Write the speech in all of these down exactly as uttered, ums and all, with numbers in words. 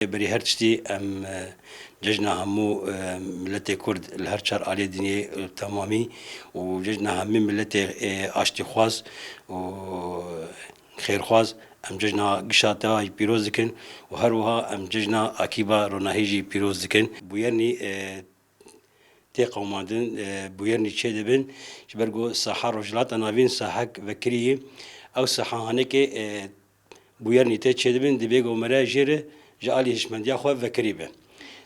Berî her tiştî em, e, cejna hemû, e, miletê Kurd li her çar aliyê dinyê, e, temamî û cejna hemî miletê, e, aştîxwaz û xêrxwaz, em cejna gişa te jî pîroz dikin û her wiha em cejna Akîba Ronahî jî pîroz dikin. Bûyernî, e, tê qewimandin, e, bûyernî çêdibin. Ji ber ku saha Rojhilata Navîn sahek vekirî ye. Ew saha hanekê, e, bûyernî tê çêdibin, divê ku mere jê re ji alî hişmendiya xwe vekirî be.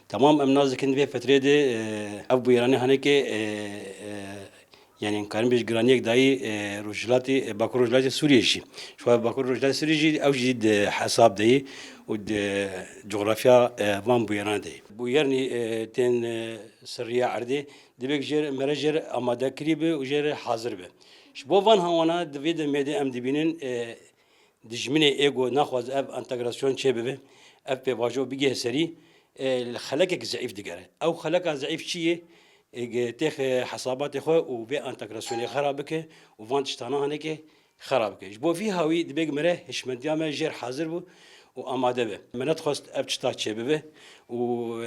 Temam em nas dikin vê fetrê de, e, ev bûyeranê hanekê, e, e, yanî em karin bêj giraniyek dayî, e, Rojhilatê, e, Bakur Rojhilatê Sûriyê jî. Ji xwe Bakur Rojhilatê Sûriyê jî ew jî di hesab de ye û di cografya, e, van bûyeran de ye. Bûyernî, e, tên, e, ser riya erdê, divê jê re, mere jê re amade kirî be û jê re hazir be. Ji bo van hawana di vê demê de em dibînin, e, dijminê ê ku naxwaze ev entegrasyon çêbibe, ev pêvajo bigihê serî, e, li xelekek zeîf digere. Ew xeleka zeîf çi ye? E, ge-, têxe hesabatê xwe û vê entegrasyonê xera bike û van tiştana hanekê xera bike. Ji bo vî hawî dibe ku mere hişmendiya me jêr hazir bû û amade be. Me nedixwest ev tişta çêbibe û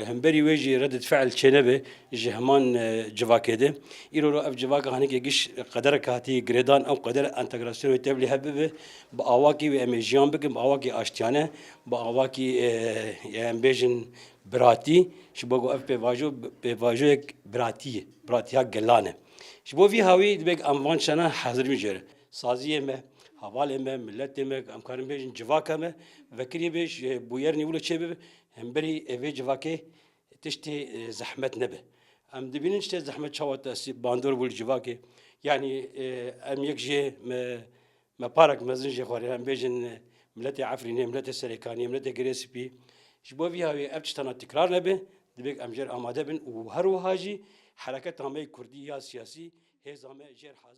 hemberî wê jî redid fiil çênebe ji heman, e, civakê de. Îro ro ev civaka hanekê giş qederek hatî girêdan, ew qeder entegrasyonê wê tevlî hev bibe. Bi awakî wê em ê jiyan bikin, bi awakî aştiyane, bi awakî, e, em bêjin biratî. Ji bo ku ev pêvajo, pêvajoyek biratî ye, biratiya gelan e. Ji bo vî hawî dibe ku em van tiştana hazir bin jê re. Saziyê me, hevalê me, miletê me, em karin bêjin civaka me, vekirî be ji bûyernî wilo çêbibe, hemberî vê civakê tiştê, e, zehmet nebe. Em dibînin tiştê zehmet çawa tesîr bandor bû li civakê. Yanî, e, em yek jê me, me parek mezin jê xwarê, em bêjin, e, miletê Efrînê, miletê Serêkaniyê, miletê Girê Spî. Ji bo vî hawî ev tiştana tikrar nebe, dibe em jêr amade bin û her wiha jî hereketa me yê kurdî ya siyasî, hêza me jêr hazir